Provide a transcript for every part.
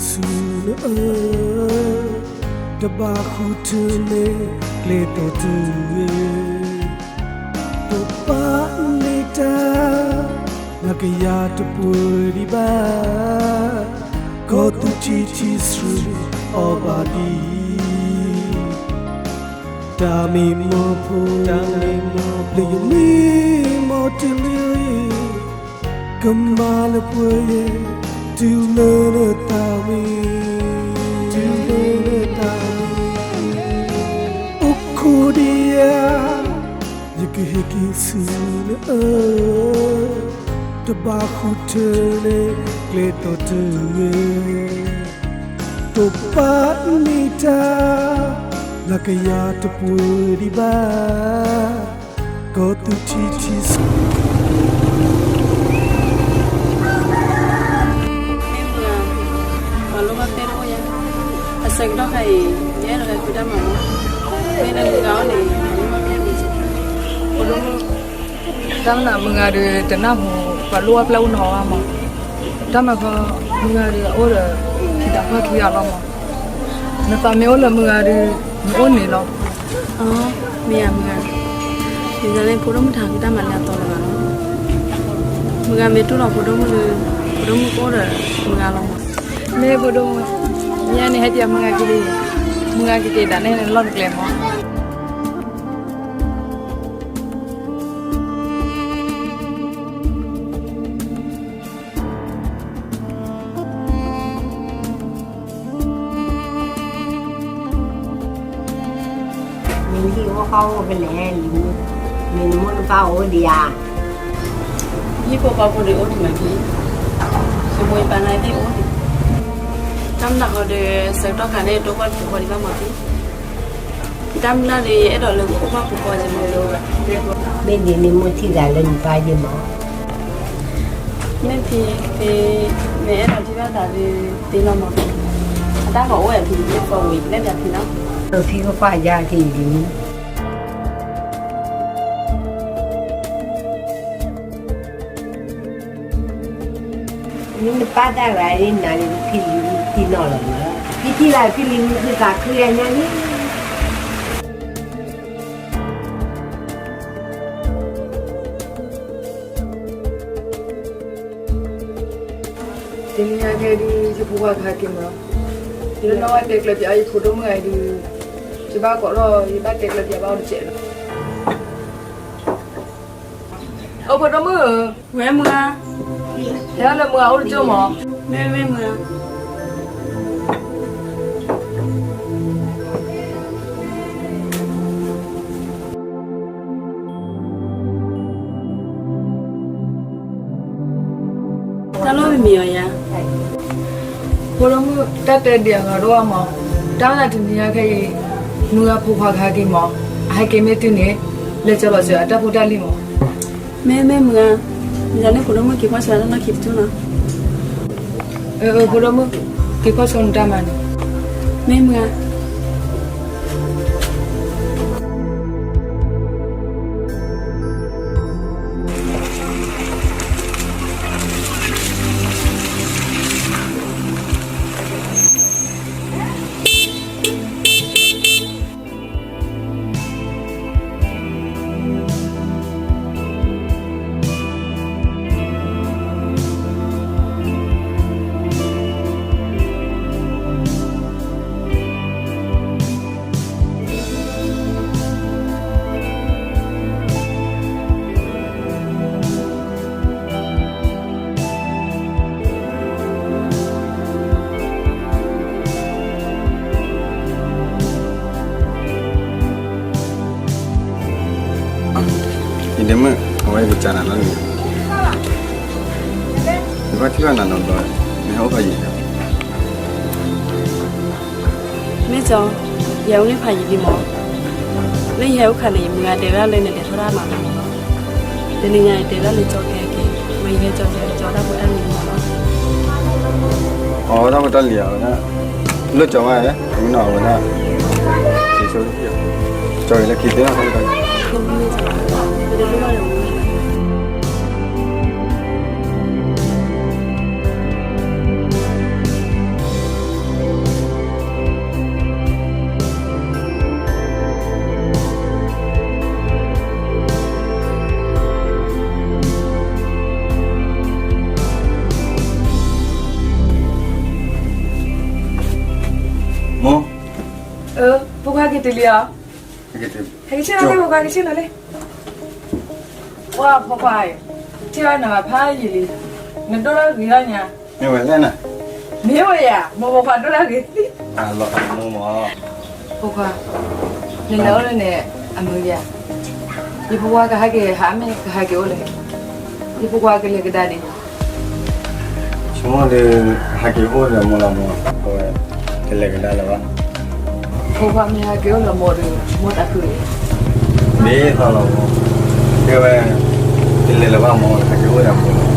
ဆူနအၢ, တဘၣ်ဃုထၢလၢကျဲတီတုၤဂ့ၤ, တိာ်ပာ်န့ၢ်တၢ် နကယၤတပှဲၤဒံးဘၣ်, ကီၢ်သူထံထံဆှံအီၣ်ဘၣ်ဒံး တၢ်မံမီၢ်ဖိ လၢယမံမီၢ်တလၢ ကမၤလၢပှဲၤယဲ တုၤလၢနတၢ်မံ, တုၤလၢနတၢ်မံ, အိၣ်ခိးဒံးယၤ ယကဟ့ၣ်က့ၤဆူနအၢ, တဘၣ်ဃုထၢလၢကျဲတီတုၤဂ့ၤ, တိာ်ပာ်န့ၢ်တၢ် နကယၤတပှဲၤဒံးဘၣ်, ကီၢ်သူထံထံဆှံ ပှၤလိၣ်ဘၣ်ပဲတအိၣ်ယၤ, အဆၢကတီၢ်ခါအံၤ ယအဲၣ်ဒိးဟဲဃုတၢ်မၤမး, မ့ၢ်လၢမုၢ်ဂၤအအိၣ်န့ၣ် မ့ၢ်ဘၣ်မ့ၢ်မံၤ, တၢ်မနုၤမုၢ်ဂၤဒီးတနၢ်ဟူ ပှၤလိၣ်ဘၣ်ပဲအိၣ်နီၤဘၣ်မး, တၢ်မၤခီ မုၢ်ဂၤဒီးအအိၣ်ဒီး ဖံသးပှၢ်ခံဂၤလီၤမး, နသးမ့ၢ်အိၣ်လၢမုၢ်ဂၤဒီး နအိၣ်န့ၣ်လီၤ, မ့ၢ်ဧါမုၢ်ဂၤ, ဒ်သိးလၢဖိဒိၣ်မုၣ်တဟးဃုတၢ်မၤလၢအသီလၢၤဘၣ်နီၤ, မုၢ်ဂၤမ့ၢ်တူၢ်လိာ်ဖိဒိၣ်မုၣ်ဒီး ဖိဒိၣ်မုၣ်ကအိၣ်ဒီးမုၢ်ဂၤလီၤမး, မ့ၢ်ဖိဒိၣ်မုၣ်, မ့ၢ်န့ၣ်ဟဲက့ၤမုၢ်ဂၤက့ၤလံ, မုၢ်ဂၤက့ၤက့ၤဒၣ်နဲၣ်န့ၣ်လီၢ်တကျဲမး မ့ၢ်ဟံၣ်အိၣ်ဃီအိၣ်ဖဲလဲၣ်လံ, မ့ၢ်နမိၢ်နပၢ်အိၣ်ဒံးဧါ, ဟံၣ်ဖိဃီဖိဒီးအိၣ်ဒံးမးဖံ, ယမိၢ်ယပၢ်န့ၣ်သ့ၣ်အိၣ်ဒံး, တၢ်မနုၤဃီဒီး ဆၢကတီၢ်ခါန့ၣ် တအိၣ်ဘၣ်ပူၤဃီဒံးဘၣ်မးဖံ, တၢ်မနုၤဒီး ယအဲၣ်ဒိးလၢအိၣ်ဘၣ်ပူၤဃီက့ၤမး, မ့ၢ်ဒ်န့ၣ်မိၢ်ထံၣ်သးလၢနပၢ်ယ့ၢ်မး မ့ၢ်ဖံ, ဖံ, မ့ၢ်အဲၣ်ဒိးထံၣ်ဘၣ်သးဒီး သ့လီၤမး, အတၢ်ကအိၣ်ဝဲဖံ မ့ၢ်ဖီဝံၤ လဲၤပၠးဖံလီၤ, ဖံကကွၢ်ယါက့ၤဒ်န့ၣ်, မ့ၢ်နပၢ်တၢ်ဂၤန့ၣ် နၤလၢဖံလံၤဖံနီၢ်လီၤမး, ဖံထံၣ်ဘၣ်ဖံလံၤဖံသးခုညါန့ၣ် တနံၤညါခဲအံၤဒုး ယဖိခွါကဟဲက့ၤမး, ယနီၢ်ဘၣ်တဲကျၢၤပၠးအီၤ ယဖိဒိၣ်မုၣ်ဂၤအံၤဒုး, ယဘၣ်ကိးထီၣ် ယဘၣ်တဲကျၢၤပၠးဘၣ်အီၤတစဲးလီၤ. အိၣ်ဖိဒိၣ်မုၣ်ဧၢ, ဝဲမုၢ်ဧါ, ဟဲလၢမုၢ်ဂၤအိၣ်တကၠိၢ်မး, မ့ၢ်မ့ၢ်မုၢ်ဧါ တၢ်လီၢ်မ့ၢ်မံၤအီၤယၤ, ဖိဒိၣ်မုၣ် တၢ်တဲဒံးအဂၤဒိၣ်အါမး, တၢ်ဝဲဒၣ်တနံၤညါခဲအံၤ မုၢ်ဂၤဖိခွါကဟဲက့ၤမး, အဟဲက့ၤမ့ၢ်တုၤန့ၣ် လဲၤကၠီလီၤစၢၤအတၢ်ဖိတၢ်လံၤမး. မ့ၢ်မ့ၢ်မုၢ်ဧါ, မ့ၢ်ဒ်န့ၣ်ဖိဒိၣ်မုၣ်က့ၤကွၢ်ဆၢတၢ်လီၢ်ခံတကၠိၢ်နီၤ. အၢ အၢ ဖိဒိၣ်မုၣ် က့ၤကွၢ်ဆၢနတၢ်မၤန့ၣ်, မ့ၢ်မုၢ်ဧါ. ယဒ့မုၣ် အဝဲယကစၢ်နၤနီတမံၤ, ယဘၣ်ထံၣ်ဘၣ်နၤနီတဘျီ, နဟဲအိၣ်ဖးယံာ်လံ. မ့ၢ်ကၠီ, ယဟဲအိၣ်န့ၣ်ဖးယံာ်လံမး, လၢယဟဲအိၣ်ခါန့ၣ် ယမုၢ်ဂၤတဲဝဲဒၣ်လၢနလဲၤထီၣ်တၢ်မၤလီၤ, တနံၤညါအံၤတဲဒၣ်လၢကၠီကဟဲက့ၤ, မ့ၢ်ယဟဲကၠီကၠီတၢ်ဖိတၢ်လံၤမးလီၤ. အဝဲတၢ်ဖိတၢ်လံၤအဝဲဒၣ်, လၢကၠီဝဲ, မ့ၢ်နီၢ်အဝဲဒၣ်, ကၠီအံၤလၢခံသ့ၣ်နီၣ်တၢ်ဖိတၢ်လံၤ. ဖိခွါက့ၤတုၤလံဧါ. ဟဲက့ၤဆ့ၣ်နီၤလံ ဖိခွါ ကဆ့ၣ်နီၤလံ. ပှၤဖိခွါ, ထံၣ်ဘၣ်နၤဘၣ်ဖးယံာ်လံ, နဒိၣ်ထီၣ်ဂ့ၤထီၣ်ညါ. မ့ၢ်ဝဲလဲၣ်နၤ. မ့ၢ်ဝဲယၤ မိၢ်ဖိခွါဒိၣ်ထီၣ်ဂ့ၤ. အလီၤမ့ၢ်မ့ၢ်. ဖိခွါ, နလဲၤအိၣ်လၢန့ၣ် အမုာ်ယၤ, ယဖိခွါကဟဲက့ၤဟးမ့ၢ်ကဟဲက့ၤအိၣ်လဲၣ်, ယဖိခွါကလဲၤကဒါဒံး. ဆိကမိၣ်ဒီး ဟဲက့ၤအိၣ်ဒီးမိၢ်လီၤမိၢ်, အဝဲ တလဲၤကဒါလၢၤဘၣ်. ဖိခွါမ့ၢ်ဟဲက့ၤအိၣ်လၢမိၢ်ဒီး မိၢ်တၢ်ခုၣ်န့ၣ်, မ့ၢ်သီလီၤမိၢ်, တဲဝဲ တလဲၤလၢၤဘၣ်မိၢ် ဟဲက့ၤအိၣ်ဒီးမိၢ်လီၤမိၢ်.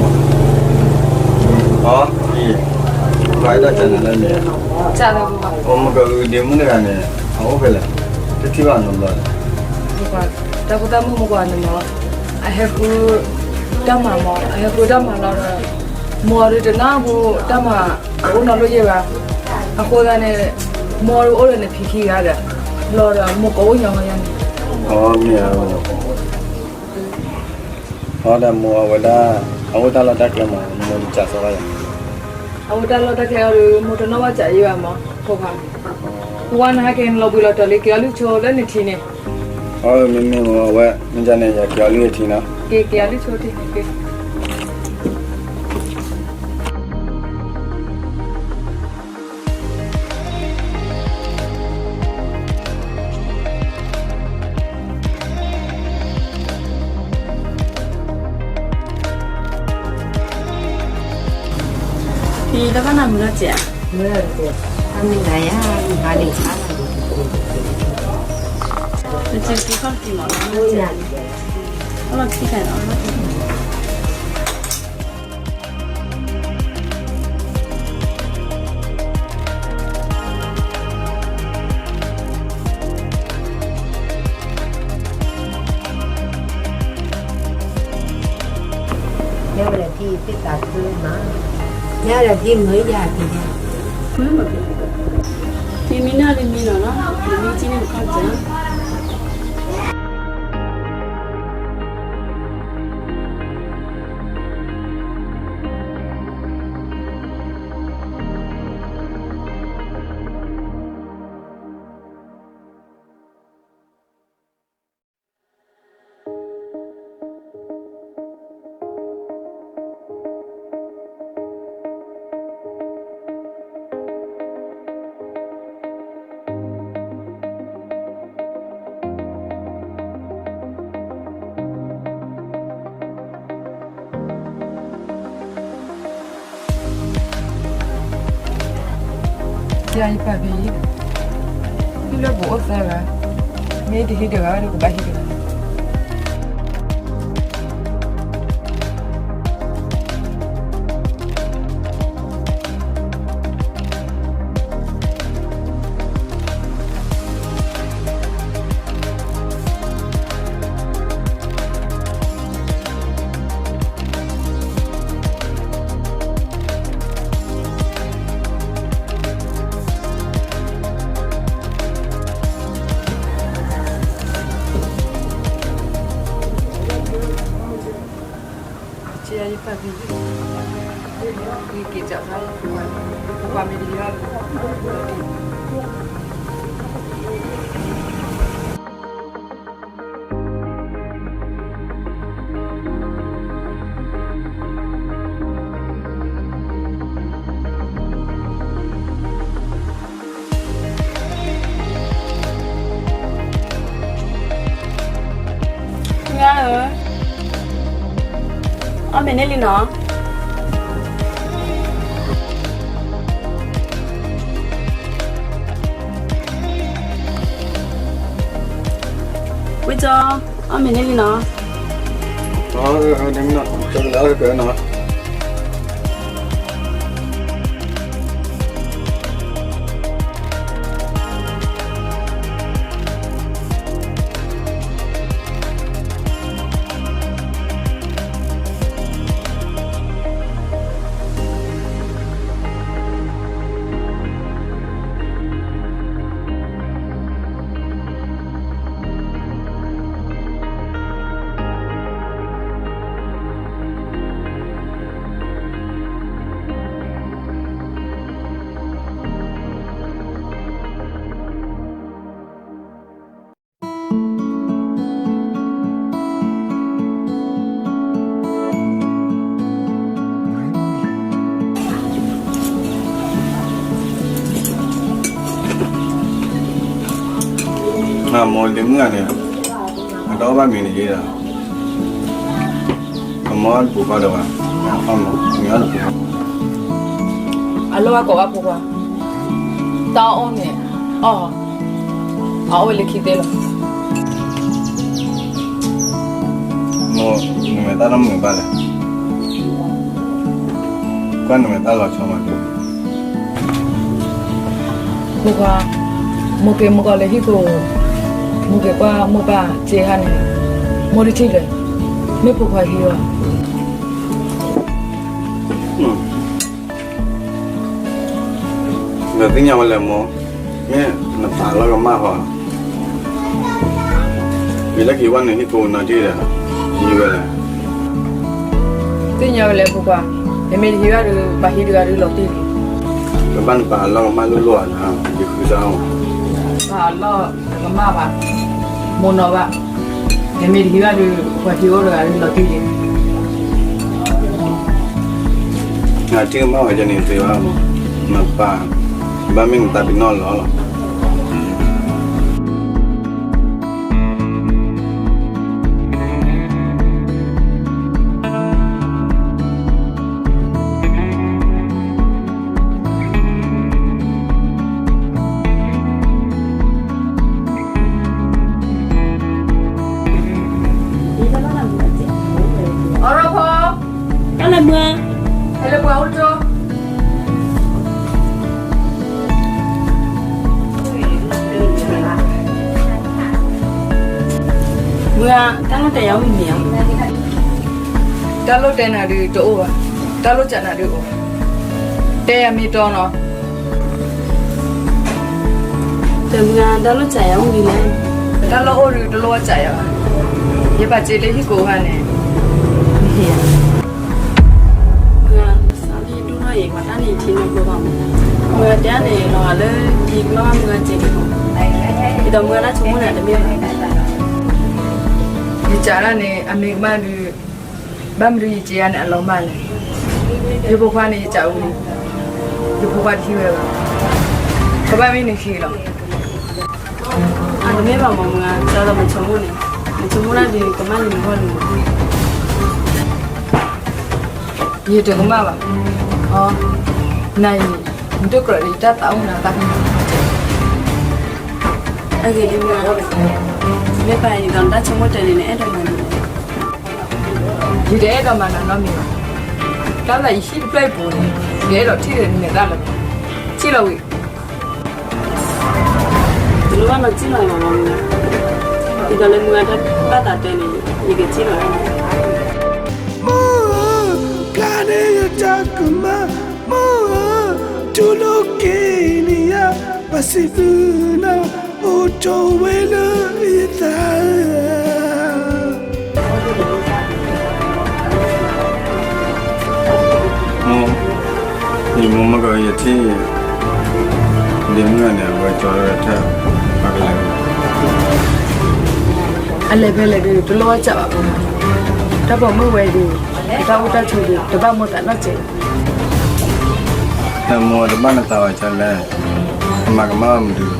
အီ, ပှၤအဲၣ်ဒိးစံးနၤလၢန့ၣ်, အိၣ်မုၢ်ကဒ့မုၣ်တဂၤန့ၣ် အအိၣ်ဖဲလဲၣ်, တထံၣ်ဘၣ်နီတဘျီလၢၤ. တၢ်ဖိသၣ်မုၣ်မကွၢ်န့ၣ်မ့ၢ်, အဟဲဃုတၢ်မၤမ့ၢ် အဟဲဃုတၢ်မၤလီၤဒီး, မိၢ်ဒီးတနၢ်ဟူတၢ်မၤ အအိၣ်နီတဘျီယဲၢ်ဘၣ်. အဃိသတးန့ၣ် မိၢ်ဒီးအိၣ်ဒီးနဖံခံဂၤဒီး, လီၤဒီးမိၢ်ကအိၣ်ညီယဲၢ်န့ၣ်. အီမ့ၢ်ဧါ. အီဒီးမိၢ်အဝဲဒၣ် အအိၣ်တၢ်လီၢ်တၢ်ကျဲမ့ၢ် မိၢ်စံးစ့ၢ်ကီးယၤ, အအိၣ်တၢ်လီၢ်တၢ်ကျဲအီၤဒီး မိၢ်တနီၣ်ဘၣ်စံးယဲၢ်ဘၣ်မ့ၢ် ဖိခွါ. ပှၤနဟဲက့ၤန့ၣ်လီၤဘှံးလီၤတီၤလံ က့ၤအီၣ်လုၢ်ဆိလၢနထံန့ၣ်. အီမ့မ့ၢ်မိၢ် အဝဲ မ့ၢ်ဒ်န့ၣ် ယက့ၤအီၣ်လုၢ်ယထံနီၤ. က့ၤက့ၤအီၣ်လုၢ်ဆိထံ. ဖံတဘၣ်နၤမုာ်ထီၣ်စဲးဧါ. မုာ်ထီၣ်စဲး, အမ့ၢ်နၤယၤ မုာ်ဟါန့ၣ်ဆါလီၤ. နစံးက့ၤခီၣ်က့ၤမ့ၢ်လီၤ, အလီၢ်ခံတၢ်လီၤ. ညၣ်ဝဲဒၣ်ဖံသ့ၣ်သးခုမး, ညၣ်ဝဲဒၣ်ဖံမုာ်ယၤက့ၤယၤ, မ့ၢ်မ့ၢ်နီၤလံမ့ၢ်နီၤနီၤ, မ့ၢ်က့ၤန့ၣ်ခီၣ်စၢ်. ယၤယပာ်ဘံ, ဟံၣ်လၢပအိၣ်သၢဂၤ, မ့ၢ်တဟံၣ်တဂၤဒီး ကဘၣ်ဟံၣ်တဂၤ. မုၢ်ဂၤဧၢ, အီၣ်မ့ၤန့ၢ်လံနီၤ. ဝံကၠီ, အီၣ်မ့ၤန့ၢ်လံနီၤ. အၢ တမ့ၢ်နီၤ, ကၠီကလဲၤအီၣ်ကၢနီၤ. မိၢ်လံၤမုၣ်ဂၤန့ၣ် အတအီၣ်ဘၣ်မ့ၤန့ၣ်ယဲဒီး အမိၢ်အီၣ်တပူၤဃီဒီးဘၣ်, မ့ၢ်အီၣ်တပူၤဃီ, အလီၢ်အကိးဘၣ်ဖိခွါ, တၢ်အီၣ်န့ၣ် အီၣ်, အအီၣ်ဝဲလၢခံသ့လီၤ. မိၢ်, နမဲာ်သၣ်တမုာ်ဘၣ်လဲၣ်, ကွၢ်နမဲာ်သၣ်လီၤဆီမး. ဖိခွါ, မိၢ်က့ၤမိၢ်ကီးလၢဟံၣ်ခိၣ်, မိၢ်က့ၤကွၢ်မိၢ်ပၢ်စ့ဟါန့ၣ်, မိၢ်တထံၣ်လဲၣ်, မ့ၢ်ဖိခွါဟံၣ်ဧါ. နသ့ၣ်ညါဝဲလဲၣ်မိၢ်, မ့ၢ်နပာ်လီၤကမၣ်ဃီ, မ့ၢ်လၢက့ၤဝဲနဟံၣ်ခိၣ်နီၤတံၢ်ဒီး, ဟံးဝဲလဲၣ်. သ့ၣ်ညါဝဲလဲၣ်ဖိခွါ, နမ့ၢ်တဟံးဘၣ်ဒီး ပှၤဟံးတဂၤဒီးလီၤတံၢ်လံ. ပဘၣ်နပာ်အလီၢ်ကမၣ်လိၣ်လိၣ်ဧါ, ယဃုစၢ်အီၤ. ပာ်အလီၢ်တကမၣ်ဘၣ်, မိၢ်နီၢ်ဘၣ်, နမ့ၢ်တဟံးဘၣ်ဒီး ပှၤဟံးအိၣ်တဂၤဒီးလီၤတံၢ်လံ. နထံၣ်ကမၣ်ဝဲဒ်န့ၣ်သ့ဘၣ်, နပာ်, ဘၣ်မ့ၢ်နသးပ့ၤနီၣ်လီၤလီၤ. အီၣ်ရီဖိ, တၢ်လၢမုၢ်ဧါ, ဟဲလၢပှၤအိၣ်ကၠိ. မုၢ်ဧါ, တၢ်လီၢ်တဲယၤအိၣ်မံၤမံၤဧါ. တၢ်လိၣ်တဲနၤဒုးတအိၣ်ဘၣ်, တၢ်လိၣ်စံးနၤဒုးအိၣ်, တဲယၤမ့ၢ်တီနီၤ. တမုၢ်ဧါ, တၢ်လိၣ်စံးယၤအိၣ်မံၤလဲၣ်. တၢ်လိၣ်အိၣ်ဒုးတလိၣ်ဝဲစံးယၤဘၣ်, ယဘၣ်စ့လၢဟံၣ်ကိးဂၤန့ၣ်, မ့ၢ်ဟ့ၣ်ယၤ. မုၢ်ဧါ, စးလံဒိၣ်ထီၣ်အံၤ ပှၤတၢ်န့ၣ်ထံနီၢ်ကျိဘၣ်မး, မုၢ်ဧါတဲန့ၣ် လီၤဂာ်လၢယကမၣ်ဘၣ်မုၢ်ဧါစ့န့ၣ်မး, ဒ်သိးမုၢ်ဧါတၢ်ဆိကမိၣ်န့ၣ်တမ့ၢ်ဘၣ်. ယစံးဒၣ်န့ၣ် အမ့ၢ်ကမၣ်ဒုး ဘၣ်မနုၤယစံးယၤန့ၣ်အလီၤမၢ်လဲၣ်. ယဖိခွါန့ၣ်ယစံးဝံၤလံ, ယဖိခွါတဟံးဝဲဘၣ်, ကဘၣ်မ့ၢ်နဟံးလီၤ. အတမ့ၢ်ဘၣ်မးမုၢ်ဧါ, စးဒီးနဆိကမိၣ်န့ၣ်, နဆိကမိၣ်ဒၣ်ဒုးကမၣ်လံနဂီၢ်လံမး. ယတကမၣ်ဘၣ်, အ, နၤအံၤ, နတကြၢးဒီးယတၢ်သးအိၣ်နၤသးကမၣ်, အဂ့ၢ်ဒ်မုၢ်ဧါ, မ့ၢ်ပၢ်အံၤဒီးနတၢ်ဆိကမိၣ်တဲန့ၣ် နအဲၣ်ဒိးမၤန့ၣ် ယတအဲၣ်ဒိးမၤနၤနီတမံၤဘၣ်. တၢ်လၢယဟံၣ်တဖျၢၣ်အံၤပူၤန့ၣ်, ယအဲၣ်ဒိးထံၣ်ဒီးနမဲာ်သၣ်လီၤ. ထံၣ်လီၤဝံၤ, တလိၣ်ဘၣ်နီတစံၣ်လီၤလီၤမးမုၢ်ဧါ, ဒ်သိးလၢမုၢ်ဧါတၢ်ဘၣ်သးတဲန့ၣ် ယကထံၣ်လီၤ. မိၢ်ဧၢ, ပျၢ်န့ၢ်ယတၢ်ကမၣ်, မိၢ်ဧၢ, တူၢ်လိာ်က့ၤန့ၢ်ယၤ, ပှၤစံးဘျုးနၤ, အိၣ်ထီၣ်ဝဲလၢယသးဧၢ. မိၢ်, ယမိၢ်မ့ၢ်ကီးယထံၣ်, ဒ်မုၢ်ဂၤန့ၣ် အဝဲကၠီလၢထၢၣ်, ပှၤကလဲၤ, အလဲၤဖဲလဲၣ်ဒုး တလိၣ်ဝဲစံးဘၣ်ဖိမး, တၢ်ပိာ်မုၣ်ဝဲဒုး, တၢ်အိၣ်တၢ်ဆိးဒုး တဘၣ်မိၢ်သးနီတစဲး. နမိၢ်တဘၣ်နသးဘၣ်ကၠီလဲၣ်, အမၤကမၣ်ဘၣ်မနုၤ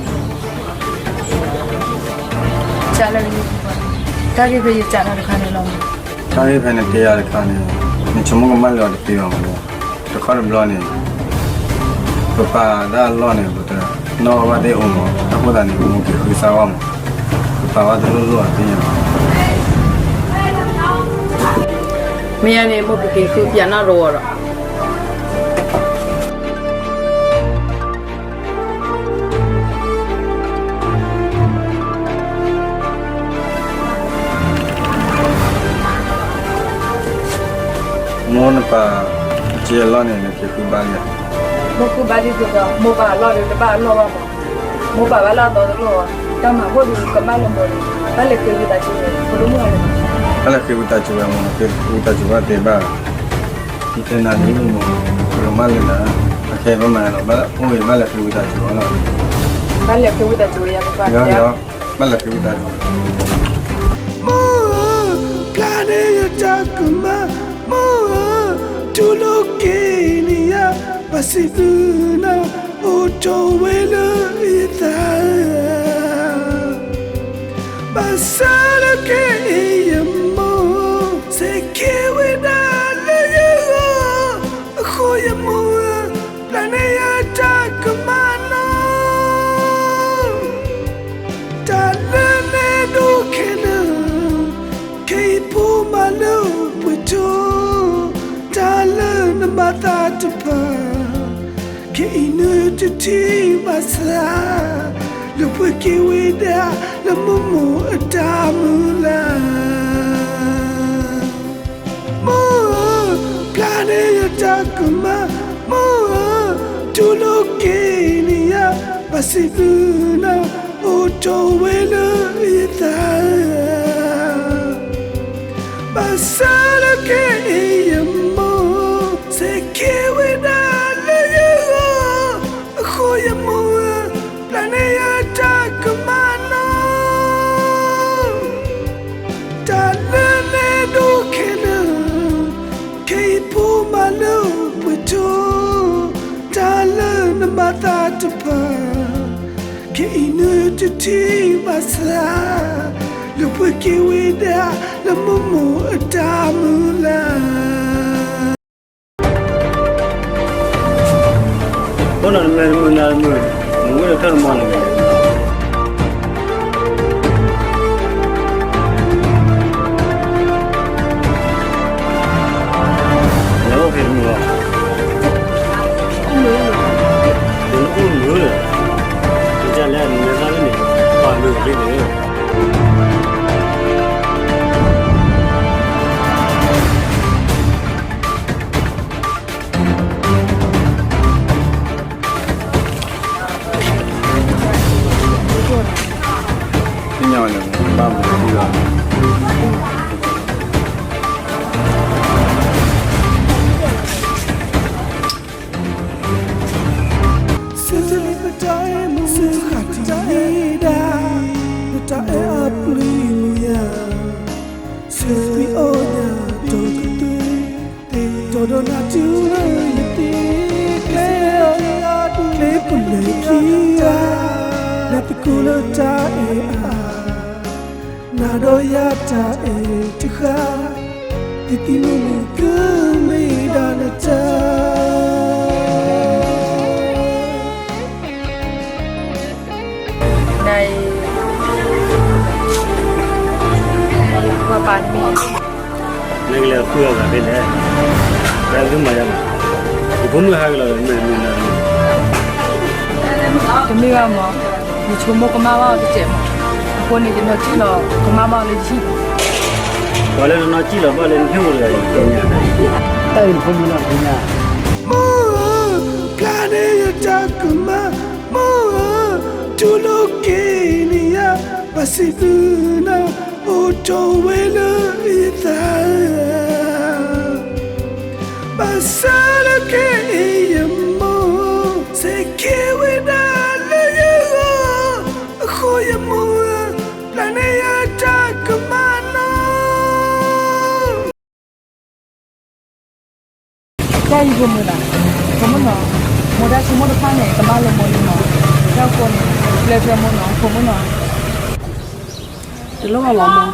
ကၠီလဲၣ်, တၢ်ဂ့ၢ်ဖဲယစံးနၤတခါန့ၣ်လီၤ. တၢ်ဂ့ၢ်ဖဲနတဲယၤတခါန့ၣ်, နဆိကမိၣ်ကမၣ်လၢအီၤတသ့ဘၣ်မး, တခီတဘျီန့ၣ်, ပပာ်ဒၣ်အလီၢ်န့ၣ် ပတနီၣ်ဘၣ်သ့ၣ်အိၣ်မး, အဃိသတးန့ၣ် ပမိၢ်က့ၤဃုစၢ်ဝဲမး, ပပာ်ဘၣ်တလိၣ်လိၣ်အသ့ၣ်ညါ. မ့ၢ်ယၤန့ၣ် မိၢ်ကက့ၤဃုပၠးနီၣ်တဝီဒီး မိၢ်နပာ်က့ၤအလီၢ်န့ၣ် နက့ၤဃုဘါလံဧါ. မိၢ်ဃုဘါလံဒ်သိး မိၢ်ပာ်အလီၢ်ဒီးတဘၣ်အလီၢ်ဘၣ်မး, မိၢ်ပာ်ဘၣ်လၢအသီတလီၢ်ဘၣ်, တၢ်မၤဘူၣ်ဒုးကမၣ်လၢမိၢ်န့ၣ်, ဘၣ်လဲၤဃ့ဝံသးစူၤဝဲ, ဖိဒိၣ်မုၣ်ဂၤန့ၣ်, ဘၣ်လဲၤဃ့ဝံသးစူၤဝဲမိၢ်, ဃ့ဝံသးစူၤဘၣ်သ့ဘၣ်. ယတဲနၤဒ်မိၢ်, ကမၣ်လၢနၤ, အခဲဘၣ်မၤလီၤ, ဘၣ်အိၣ်ဝဲဘၣ်လဲၤဃ့ဝံသးစူၤလီၤ. ဘၣ်လဲၤဃ့ဝံသးစူၤဝဲယၤပပှၤ, ဘၣ်လဲၤဃ့ဝံသးစူၤ. မိၢ်ဧၢ, ပျၢ်န့ၢ်ယတၢ်ကမၣ်, မိၢ်ဧၢ, တူၢ်လိာ်က့ၤန့ၢ်ယၤ, ပှၤစံးဘျုးနၤ, အိၣ်ထီၣ်ဝဲလၢယသးဧၢ. မၤသးတဖၣ်, ခဲအံၤနတထံၣ်ဘၣ်ဆၣ်, လၢပှဲၤက့ၤဝဲဒၣ်လၢမိၢ်မိၢ်အတၢ်မုၢ်လၢ်. မိၢ်ဧၢ, ပျၢ်န့ၢ်ယတၢ်ကမၣ်, မိၢ်ဧၢ, တူၢ်လိာ်က့ၤန့ၢ်ယၤ, ဘၣ်စံးဘျုးနၤ အိၣ်ထီၣ်ဝဲလၢယသးဧၢ. ဘၣ်ဆၣ်လၢခဲအံၤယမိၢ် စဲးကဲဝဲဒၣ်လၢယဂီၢ်, အဃိယမိၢ်ဧၢ, ပျၢ်န့ၢ်ယတၢ်ကမၣ်နီၤ. တၢ်လၢနအဲၣ်ဒိးခဲလၢာ်, ခဲအံၤဖိမၤလၢပှဲၤထီၣ်, တၢ်လၢနမၤသးတဖၣ်, ခဲအံၤနတထံၣ်ဘၣ်ဆၣ်, လၢပှဲၤက့ၤဝဲဒၣ်လၢမိၢ်မိၢ်အတၢ်မုၢ်လၢ်. အိၣ်နီၤ နမဲာ်တမုာ်နၤတမုာ်, နဝဲဒီးထၢၣ်တမီၤန့ၣ်, နအိၣ်ဖဲတမုာ်ဘၣ်, နအိၣ်မုာ်လၢ, နကလဲၤနမဲာ်သၣ်ဖဲန့ၣ်, ပှၤမုာ်ဖဲန့ၣ် သ့ၣ်ညါဝဲန့ၣ် ဘၣ်မနုၤလီၤ. စံးတၢ်အဲၣ်အပျံၤမူယၤ, စံးကွံာ်အီၣ်ညၣ်ဒီးကသွံၣ်, တီၤဒီးနၤတုၤလၢယသံ, ကျဲ, ကျဲပူၤလဲၤခံဂၤ, လဲၤသကိးလၢတၢ်အဲၣ်အါ, နၤဒီးယၤတၢ်အဲၣ်တဃၣ်, သံသံမုာ်မုာ်ကမ့ၢ်ဒၣ်နတၢ် နအံၤ, ပှၤပာ်တမံၤ, နကလဲၤဃုအဂၤဖဲလဲၣ်, တၢ်ကမၤယၤမး, ယဖိမုၣ်ဟးက့ၤလီၤဒီး မ့ၢ်မ့ၢ်နၤ, တမ့ၢ်ဘၣ်မး, ယဆိကမိၣ်ကမၣ်ဘၣ်အီၤတစဲးမး, အဃိန့ၣ် ယနီၢ်ကံၣ်လီၤ ကမၣ်ဘၣ်အီၤလၢယဟံၣ်, ပှၤလၢနနီၢ်ကံၣ်လီၤဘၣ်လၢနဟံၣ်အိၣ်တဂၤအံၤ, တၢ်အံၤနဖိမုၣ်နီၢ်ကံၣ်ညါ မိၢ်ဧၢ, ပျၢ်န့ၢ်ယတၢ်ကမၣ်, မိၢ်ဧၢ, တူၢ်လိာ်က့ၤန့ၢ်ယၤ, ဘၣ်စံးဘျုးနၤ အိၣ်ထီၣ်ဝဲလၢယသးဧၢ, ဘၣ်ဆၣ်လၢခဲအံၤယမိၢ် စဲးကဲဝဲဒၣ်လၢယဂီၢ်, အဃိယမိၢ်ဧၢ, ပျၢ်န့ၢ်ယတၢ်ကမၣ်နီၤ တၢ်အံၤဖိမုၣ်နီၤ, ဖိမုၣ်နီၤ, မိၢ်တၢ်ဆိကမိၣ်တဖၣ်န့ၣ် ကမၣ်လၢမိၢ်လံနီၤ, တၢ်ဃိန့ၣ် ပျဲထွဲမိၢ်နီၤ, ဖိမုၣ်နီၤ, တလိၣ်ဘၣ်မးမိၢ်,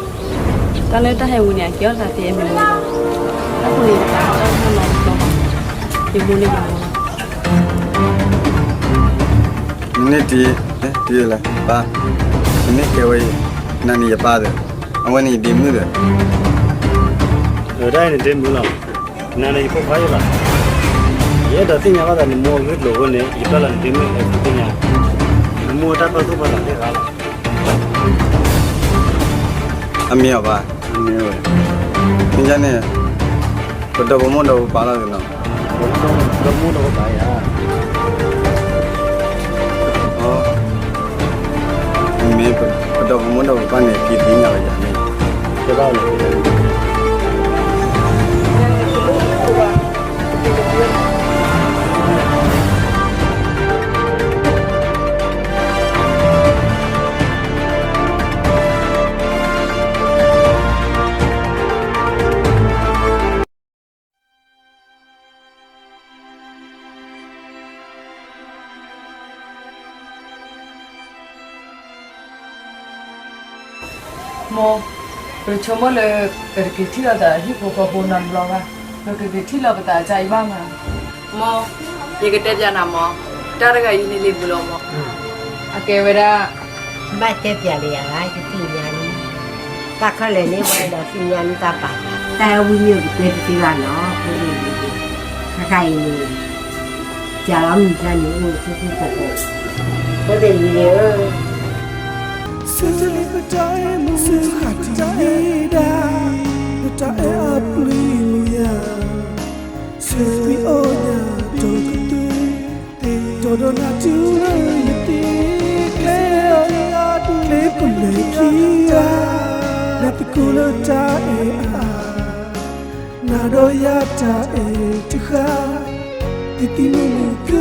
တၢ်လၢတၢ်ဟဲဝံၤန့ၣ် အကဲထီၣ်သးသ့အမံၤမံၤလီၤ, တၢ်ဃိန့ၣ် တၢ်တၢ်နီၤနီၤ, ယမိၢ်န့ၣ်ယမိၢ်လီၤ. နန့ၢ်တံၤ, တံၤလၢပၢ်, နန့ၢ်ကဲဝဲအံၤ, နၤန့ၣ်ယပၢ်ဒီး, အဝဲန့ၣ်ယဒ့မုၣ်ဒီး, တၢ်အံၤနဒ့မုၣ်လီၤ, နၤန့ၣ်ယဖိခွါယဘၣ်, ယအဲၣ်ဒိးသ့ၣ်ညါဘၣ်သးနမိၢ်အဂ့ၢ်ကျိၤအဃိန့ၣ် ယပျၢ်လီၤနဒ့မုၣ်ဟဲသ့ၣ်ညါ, နမိၢ်တၢ်ပာ်သူၣ်ပာ်သးသ့ၣ်တဖၣ်လီၤ. အမ့ၢ်အီၤဘၣ်, မ့ၢ်ဝဲ, မ့ၢ်ယၤန့ၣ်, ပဒီပုၢ်ဝဲၢ်ဒီးပပၢ်လီၤနီၤ, ပဒီပုၢ်ဝဲၢ်ဒီးပပၢ်ယၤ, မ့ၢ်ပဒီပုၢ်ဝဲၢ်ဒီးပပၢ်န့ၣ် က့ၤသ့ၣ်ညါဝဲယၤန့ၣ်, ကဘၣ်လီၤ မိၢ်, ပဆိကမိၣ်လၢ ပတက့ၤထံၣ်လိာ်သးဟံၣ်ဖိဃီဖိနီတဘျီဘၣ်, ပကက့ၤထံၣ်လိာ်ပသးအကစၢ်အံၤဘၣ်မး. မိၢ်, ယကတဲပျးနၤမး, တၢ်တဂၤအံၤန့ၣ်လံာ်ပူၤလီၤမး, အကဲဝဲဒၣ်, ဘၣ်တဲပျးလၢယၤ, ယသ့ၣ်ညါလံ, တၢ်ခဲလၢာ်န့ၣ် ပှၤအဲၣ်ဒိးသ့ၣ်ညါနတၢ်ပာ်, တၢ်ဝံၤမ့ၢ်ပတဲတသ့ဘၣ်နီၤ, အဃိန့ၣ် တခါအံၤန့ၣ် စးလီၤမုၢ်တၢ်န့ၣ်အိၣ်ဆူၣ်ဆူၣ်ကိၢ်ကိၢ်, ဖိသ့ၣ်လံၤဧၢ, ဆူၣ်ဆူၣ်တၢ်အဲၣ်မုၢ်ဆူၣ်ဆူၣ်တၢ်အဲၣ်ဒၣ်, လၢတၢ်အဲၣ်အပျံၤမူယၤ, ဆၢကွံာ်အီၣ်ညၣ်ဒီးကတၢၢ်, ဒီးဒီးနၤတုၤလၢယသ့ၣ်ကျဲ, ကျဲပလဲၤခံဂၤ, လၢသကိးလၢတၢ်အဲၣ်အါ နၤဒီးယၤတၢ်အဲၣ်တဂၤ, တံၤသံးမုာ်မုာ်က